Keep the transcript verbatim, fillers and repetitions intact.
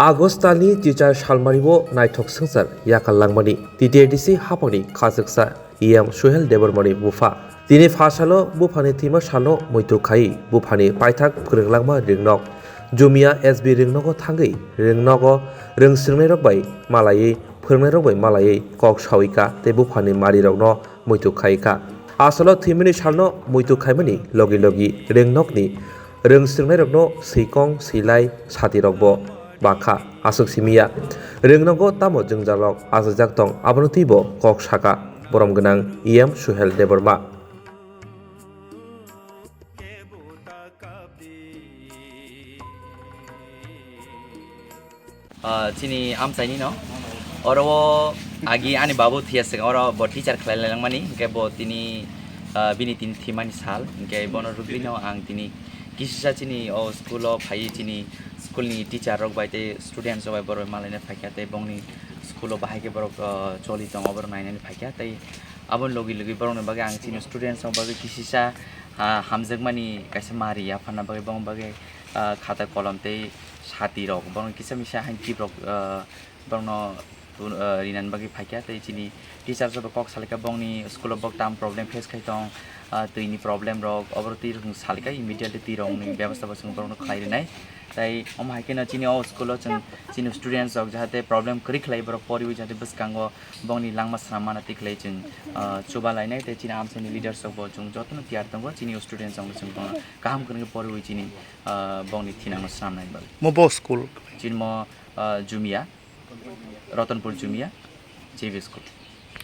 August talni teacher salmario naithok swngchar yakal langmani T T A D C haphangni khachuksa E M Suhel Debbarmani bupha. Tini pha salo buphani thwima salno muitu khai buphani paithak phwrwng langma Ringnok Jumia S B Ringnogo thangwi Ringnogo rwng swrwngnairok bai malaiwi phwrwngnairok bai malaiwi kok sawi kha tei buphani marirokno muitu khai kha. Asalo thwimani salno muitu khaimani logi logi Ringnokni rwng swrwngnairokno swikong swilai satirokbo bakha. Aswk simiya Ringnogo tamo jwngjalrok achaijak tong, abono twibo kok sakha borom gwnang E M Suhel Debbarma. Ah, chini amchaini no. Oro o agi ani babu thia se oro bo teacher khlai langmani, hingke bo tini, ah, bini tini thimani sal, hingke bono rugwi no ang tini kisisa chini o school o phai chini school ni teacher rok bai tei students rok bai borok malaina phaikha tei bongni school o bahai khe borok, ah, choli tongo borok nainani phaikha tei aboni logi logi borokni bagwi ang chini students rok bagwi kisisa, ah, hamjakmani kaisa mari yapharna bagwi bongni bagwi, ah, khata kolom tei sati rok borokno kisa misa hankip rok, ah, borokno tun-, ah, rinani bagwi phaikha tei chini teachers rok kok salaikha bongni school o bok tam problem face khai tong, ah, twini problem rok oboro twi rok salika immediately twi rokni bebasta bo chwng borokno khlai rinai. Tei omo hai kheno chini o school o chwng chini students rok jahate problem kwrwi khlai borok poriwi jahate bwskango bongni langma swnam mana twi khlai chwng, ah, chuba lainai tei chini amchaini leaders rok bo chwng jotono tiyar tongo chini students rok no chwng bono kaham kwrwngwi poriwi chini, ah, bongni thinangno swnamnani bagwi. Mo bo school? Chini mo, ah, Jumia, Ratanpur Jumia, J B school.